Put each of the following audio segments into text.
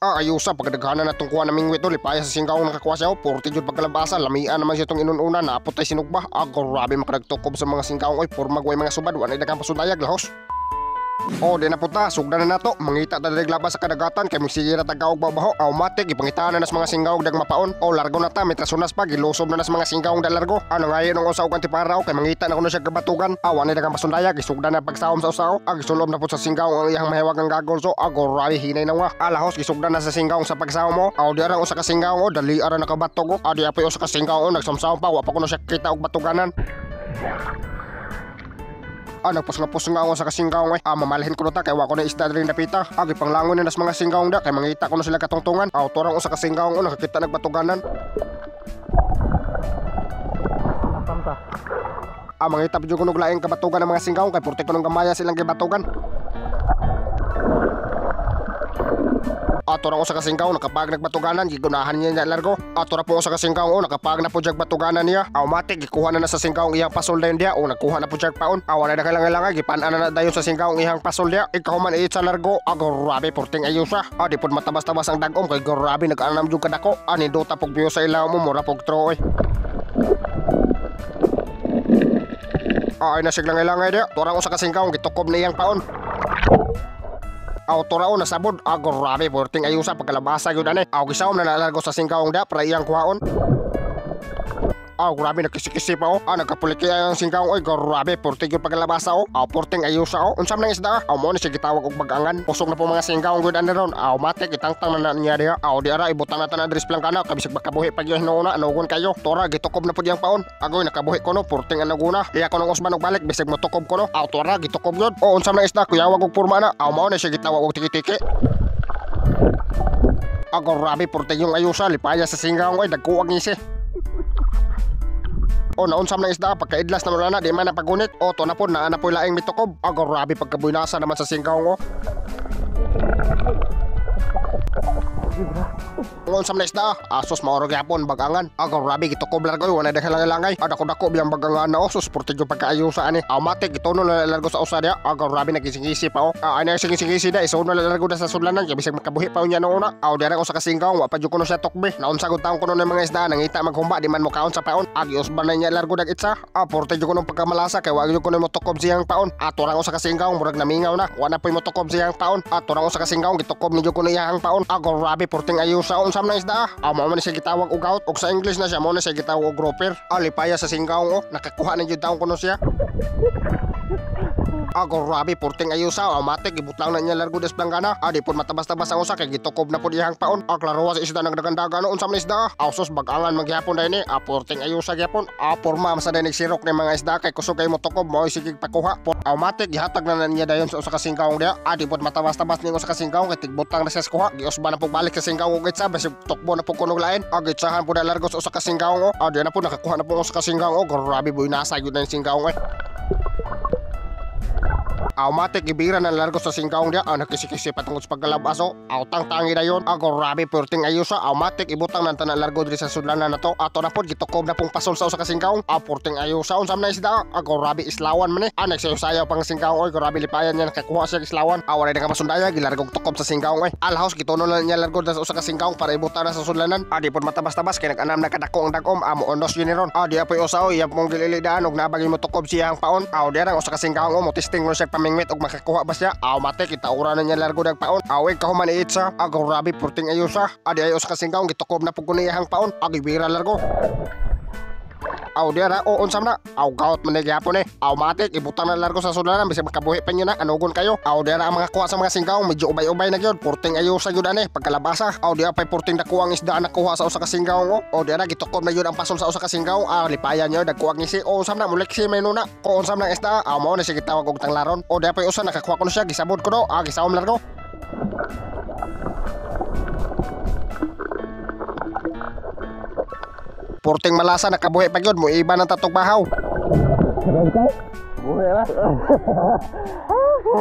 Ah, ayusa pagkadaghanan na itong kuha na mingwit to, lipaya sa singkaong nakakuha siya, oh, 40 jud pagkalabasa, lamian naman siya itong inununa, naapot ay sinugba. Ah, grabe makadagtukob sa mga singkaong, oy, pormag way mga subad, wala daghang pasundayag, lahos. O, di na puta, sugdan na nato. Mangita ta diri labas sa kadagatan kay magsige na tagaog babaho. Automatic ipangitaan na nas mga singgaw dag mapaon. O, largo na ta, mitrasunas pa gilusob na nas mga singgaw da largo. Ano ngayon ang usaw kan tipara kay mangita na kuno siya kabatugan. Awa ni daghang pasundaya, gisugdan na pagsawom sa usaw. Ag gisulob na pud sa singgaw ang iyang mahiwagang gagol so agorabi hinay na nga. Alahos gisugdan na sa singgaw sa pagsawom mo. Aw di arang usa ka singgaw o dali ara nakabatog o. Adi apoy usa ka singgaw o nagsamsawom pa wa pa kuno siya kita og batuganan. Ah, nagpusnga-pusnga ako sa kasinggaong eh. Ah, mamalahin ko na ta kay wa ko na isda diri napita. Ah, gipanglangon na nas mga singgaong da kay mangita ko na sila katungtungan. Ah, turang usa ka singgaong o nakakita nagbatuganan. Tamta. Ah, mangita pa jud ko og laing kabatugan ng mga singgaong kay purti ko nung gamaya silang gibatugan. Ato ra usa ka singgaw nakapag nagbatuganan gigunahan niya niya largo. Ato ra po usa ka singgaw o nakapag na po jag batuganan niya. Automatic gikuha na na sa singgaw iyang pasol dayon diya o nagkuha na po jag paon. Awa na kailangan gipan-an na na dayon sa singgaw iyang pasol diya. Ikaw man iit sa largo. Ago grabe porting ayusa. Adi pod matabas-tabas ang dagom kay grabe nag-anam jud kadako. Ani dota pog biyo sa ilaw mo mura pog tro oy. Ay na siglang ilangay diya. Turang usa ka singgaw gitukob na iyang paon. Aw turao nasabod. Ah, grabe porting ayusa pagkalabasa gyud ani. Aw gisawom na nalargo sa singkaong da para iyang kuhaon. Aw grabe nagkisi-kisi pa oh. Ah, nagkapuliki ang singkaong oy grabe porting gyud pagkalabasa oh. Aw porting ayusa oh. Unsa man ang isda? Aw mo ni siya gitawag og bagangan. Kusog na po mga singkaong gyud ani ron. Aw matik itangtang na na niya diha. Aw di ara ibutang na tanan diri sa planggana kay bisag makabuhi pag yun hinuuna anugon kayo. Tora gitukob na pud iyang paon. Agoy nakabuhi ko no porting anuguna. Iya ko nang usban og balik bisag motukob ko no. Aw tora gitukob gyud. O unsa man ang isda kuyawag og porma na. Aw mao na siya gitawag og tiki-tiki. Ago grabe porting yung ayusa lipaya sa singkaong oy dagkuag ngisi. O naunsam ng isda pagkaidlas na na di man napagunit. O to na po naa na po laing mitukob. Ago grabe pagkabuynasa naman sa singkaong o. Unsam na isda asos maoro gyapon bagangan. Ago grabe gitukob largo wala daghang langay. Adako dako biyang bagangan na o sus porting yung pagkaayusa ani. Automatic gituno na largo sa usa diha. Ago grabe nagisingisi pa o. Ah, ay nagisingisi da isuno na largo da sa sudlanan kay bisag makabuhi pa unya noona. Aw dira ko sa kasingkaong wa pa jud kuno siya tukbe. Naunsa gud taon kuno ng mga isda nangita maghumba di man mokaon sa paon. Agi usban na niya largo dag itsa. Ah, porte jud kuno pagkamalasa kay wa jud kuno motukob siyang paon. Ato ra ko sa kasingkaong murag namingaw na. Wa na poy motukob siyang paon. Ato ra ko sa kasingkaong gitukob ni jud kuno iyang paon. Ago grabe porting ayusa unsa man ang isda. Ah, mao man siya gitawag og gout og sa English na siya mao na siya gitawag og grouper. Ah, lipaya sa singkaong o nakakuha na jud taon kuno siya. Ago grabe porting ayusa automatic ibutlang na niya largo des planggana. Adi pod matabas-tabas ang usa kay gitukob na pod iyang paon. Ah, klarowa sa isda nagdagandagan no unsa man isda. Aw sus bagangan man gyapon dayni. Ah, porting ayusa gyapon. Ah, porma sa day nagsirok ni mga isda kay kusog kay motukob mao sige pakuha. Automatic gihatag na niya dayon sa usa ka singkaong diha. Adi pod matabas-tabas ning usa ka singkaong kay tigbutang na siya sa kuha. Giusba na pug balik sa singkaong og itsa basig tukbo na pug kunog lain. Ah, gitsahan pud na largo sa usa ka singkaong o. Ah, di na pud nakakuha na pug usa ka singkaong o. Grabe buynasa gyud na yung singkaong eh. Automatic gibira na largo sa singkaong diya. Ah, nakisi-kisi patungod sa pagkalabaso. Aw tang-tangi dayon. Ah, grabe perting ayusa. Automatic ibutang nang tanan largo diri sa sudlanan na to. Ato na pod gitukob na pong pasol sa usa ka singkaong. Ah, porting ayusa unsa man na isda. Ah, grabe islawan man eh. Ah, nagsayo-sayaw pang singkaong oy. Grabe lipayan niya nakakuha siya islawan. Ah, wala na ka masundaya gilargog tukob sa singkaong oy. Alhaos gituno na niya largo sa usa ka singkaong para ibutang na sa sudlanan. Ah, di pod matabas-tabas kay nag-anam na kadako ang dagom. Ah, moonos yun ni ron. Ah, di apoy usa oy. Iya pong gililidaan og nabagay mo tukob siya ang paon. Ah, di ra usa ka singkaong o mo testing mo siya pamingwit og makakuha ba siya. Automatic itaura na niya largo dag paon. Awig kahuman iitsa. Ah, grabe porting ayusa. Adi ay usa ka singkaong gitukob na pug kuno iyang paon. Agi bira largo. Aw di ara o unsam na. Aw gout man gyapon eh. Automatic ibutang na largo sa sudlanan bisag makabuhi pa niyo na anugon kayo. Aw di ara ang mga kuha sa mga singkaong medyo ubay-ubay na gyud. Porting ayusa gyud ani pagkalabasa. Aw di pay porting nakuha ang isda nakuha sa usa ka singkaong o. O di ara gitukob na gyud ang pasol sa usa ka singkaong. Ah, lipayan niyo dagkuha ngisi. O unsam na muliksi may nuna. Ko unsam na isda. Aw mao na siya gitawag og tanglaron. O di pay usa nakakuha ko na siya gisabod ko do. Ah, gisawom largo. Porting malasa nakabuhi pa gyud mo iba ng tatog bahaw. Buhi ba?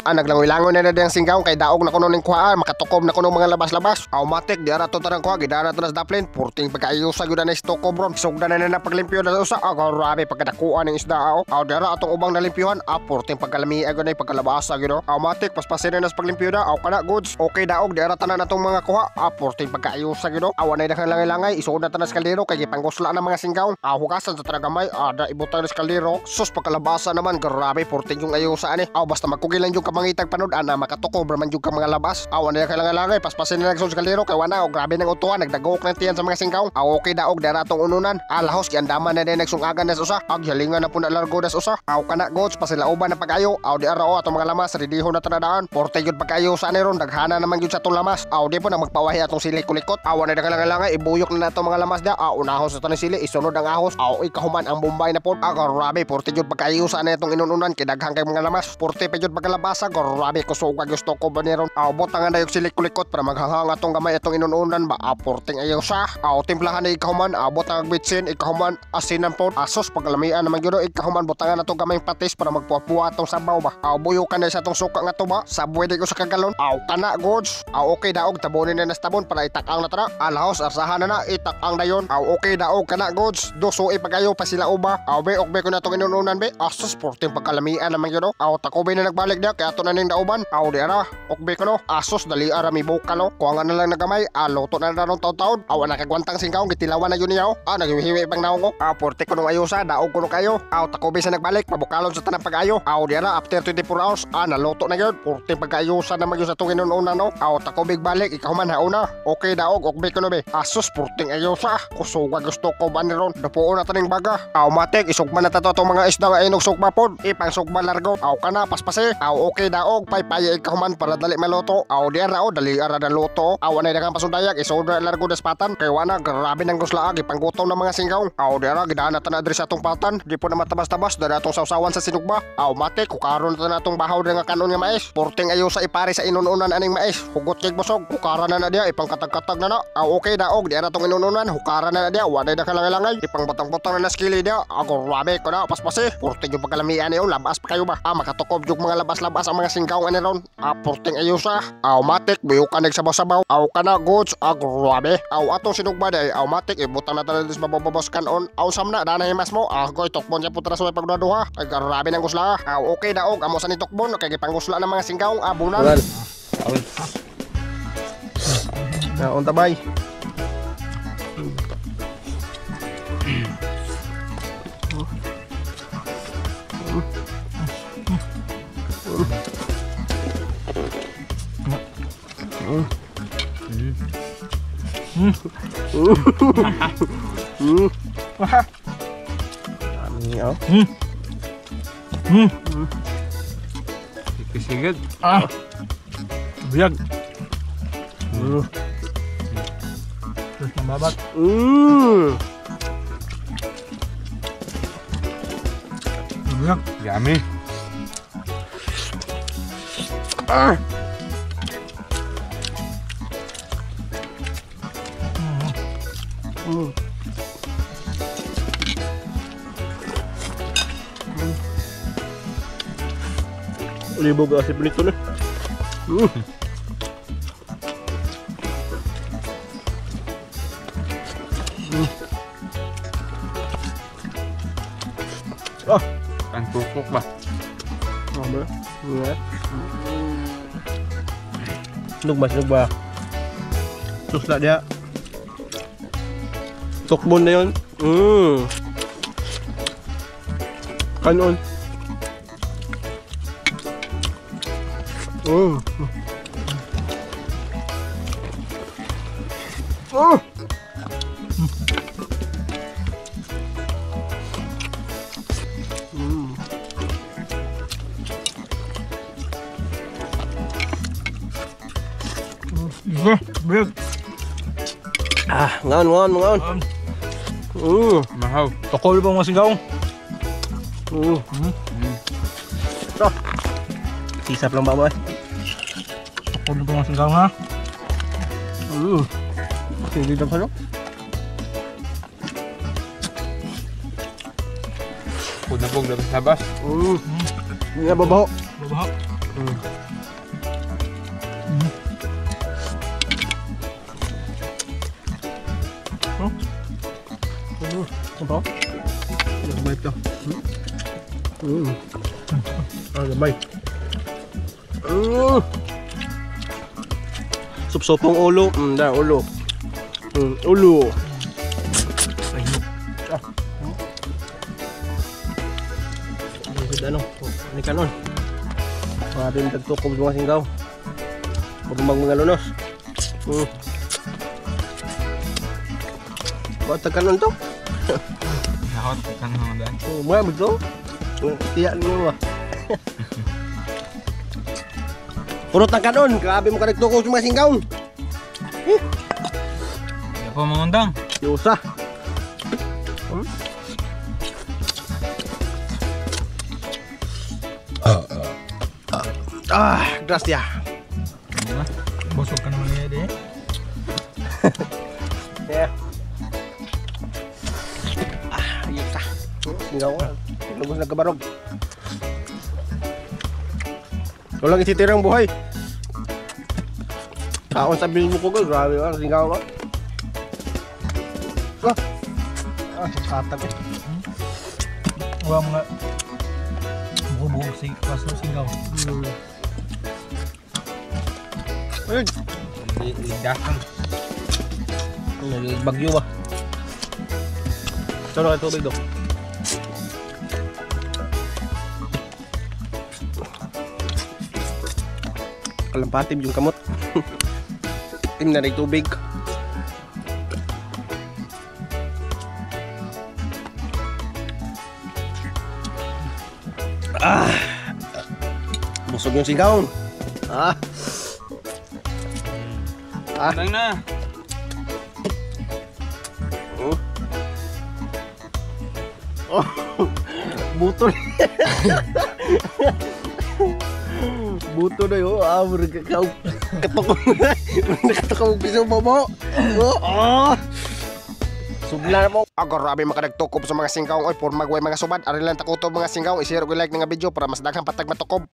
Naglangoy-langoy na na diyang singkaong kay daog na kuno ning kuhaan, makatukob na kuno mga labas-labas. Automatic di ara to tanang kuha, gidara to nas daplin, purting pagkaayusa gyud na istokob ron. Sugdan na na paglimpyo na usa, grabe pagkadakuan ning isda ao. Aw di ara atong ubang nalimpyuhan, purting pagkalami gyud na pagkalabasa gyud. Automatic paspasin na nas paglimpyo na, aw kana goods. Okay daog di ara tanan atong mga kuha, purting pagkaayusa gyud. Aw anay daghang langay-langay, isuod na tanas kaldero kay gipangusla na mga singkaong. Hugasan sa taragamay, ada ibutang nas kaldero. Sus pagkalabasa naman, grabe purting yung ayusa ani. Aw basta magkugilan yung kamangitag panud ana makatukob raman jud ka mga labas. Aw anay kailangan paspasin na nagsul sa kaldero kay wana o grabe nang utuan, nagdagok ng tiyan sa mga singkaong. Aw okay daog dara atong ununan. Lahos giandaman na din nagsungagan nas usa. Ag halingan na po na largo das usa. Aw kana gods pasilauban na pag-ayo. Aw di ara o atong mga lamas rediho na tanadaan. Porte jud pag-ayo sa ani ron, daghana naman jud sa atong lamas. Aw di po na magpawahi atong sili kulikot. Aw anay kailangan ibuyok na nato mga lamas da. Aw unahon sa tanang sili, isunod ang ahos. Aw ikahuman ang Bombay na pod. Grabe porte jud pag-ayo sa ani atong inununan kay daghang kay mga lamas. Porte pa jud pagkalabasa, grabe kusog gusto ko ba niron. Aw butangan na yung silik-kulikot para maghahang atong gamay atong inununan ba. Porting ayaw sa. Aw timplahan na ikahuman, butang bitsin ikahuman, asinan pod. Asos pagkalamian naman gyud ikahuman, butangan atong gamay patis para magpuwa-puwa atong sabaw ba. Aw buyukan na sa atong suka nga tuba, sabway di ko sa kagalon. Aw kana goods. Aw okay daog tabonin na nas tabon para itakang na tara. Alahos arsahan na na itakang dayon. Aw okay daog kana goods. Duso ipagayo pa sila uba. Aw be okbe ko na atong inununan be. Asos porting pagkalamian naman gyud. Aw takobe na nagbalik dia kay ato na ning dauban. Aw di ara okbe ko no. Asos dali ara mi bukalo. Kuha nga na lang nagamay. Luto na na taon-taon. Aw nakagwantang singkaong gitilawan na yun niya. Naghihiwi pang naong ko. Porte ko nung ayusa, daog ko no kayo. Aw takobe sa nagbalik, pabukalon sa tanang pag-ayo. Aw di ara after 24 hours, naluto na yun. Porte pag-ayusa na magyun sa itong inununan no. Aw takobe balik, ikahuman hauna. Okay daog, okbe ko no be. Asos porting ayusa. Kusuga gusto ko ba ni ron. Dapuon na taning baga. Aw matik, isugma na tato atong mga isda nga inog sugma pod. Ipangsugma largo. Aw kana paspase. Aw okay daog, paypay ikahuman para dali maluto. Aw di ara o dali ara na luto. Aw anay daghang pasundayag, isod na largo despatan. Kay wana grabe nang guslaag ipanggutom ng mga singkaong. Aw di ara gidaan na ta na diri sa atong patan. Di po na matabas-tabas dara atong sawsawan sa sinugba. Aw matik, kukaron na atong bahaw nga kanon nga mais. Porting ayo sa ipare sa inununan aning mais. Hugot kay busog, hukara na na diya ipangkatag-katag na na. Aw okay daog di ara atong inununan, hukara na na diya waday daghang langay-langay. Ipangbatang-butang na naskili diya. Ako grabe ko na paspase. Porting yung pagkalamian niyo, labas pa kayo ba. Makatukob yung mga labas-labas ang mga singkaong ani ron. Porting ayo sa. Aw matik, buyukan nagsabaw-sabaw. Aw kana goods, grabe. Aw atong sinugba day, aw matik ibutang na tanan mabababos kanon. Aw samna danay mas mo. Goy tokbon siya putra sa pagduha. Ay grabe nang gusla. Aw okay daog amo sa ni tokbon kay gipangusla ng mga singkaong abunan. Unta bay. Kisigid. Biyag. Terus membabat. Biyag. Yummy. Libog kasi pinito na. Ang tukok ba? Sinugba, sinugba. Susla dia. Tokbon na yun. Kanon. Ngon, ngon, ngon. Mahaw. Tokol pa mga singkaong. Sisap lang ba mo eh? Tokol pa mga singkaong ha. Hindi lang sa'yo. Kunabog labas-labas. Hindi na babaho. Babaho. Ano? Gamay ka. Gamay. Sup-supong ulo. Da, ulo. Ulo. Ano? Ano kanon? Grabe yung tagtukob mga singgaw. Pag mga lunos. Ba't kanon to? Nahot kanon daan. Oh, mga bito. Tiyak niyo ba? Purot ng kanon. Grabe mo ka nagtukob sa mga singgaw. Iya po mga undang. Yusa. Ah, gracias. Busog ka naman niya eh. Yeah. Ah, yusa. Singgaw ka. Lubos na kabarog. Walang isitirang buhay. Taon sa bilbo ko, grabe ka. Singgaw ka. Ah, katag eh. Wala mga buho-buho kaso singgaw. Ayun. Ligdakan. Bagyo ba? Saan na tubig do? Kalampatib yung kamot. Itim na rin tubig. Ah! Busog yung sigaw. Ah! Ah! Undang na. Oh. Oh. Buto. Buto na yun. Ah, murag ka katok. Nakatok piso mo mo. Oh. Ah. Subla mo. Grabe makadagtukob sa mga singkaw. Oy, pormagway mga subad. Ari lang takutob mga singkaw. I-share ug like nga video para mas daghang patag matukob.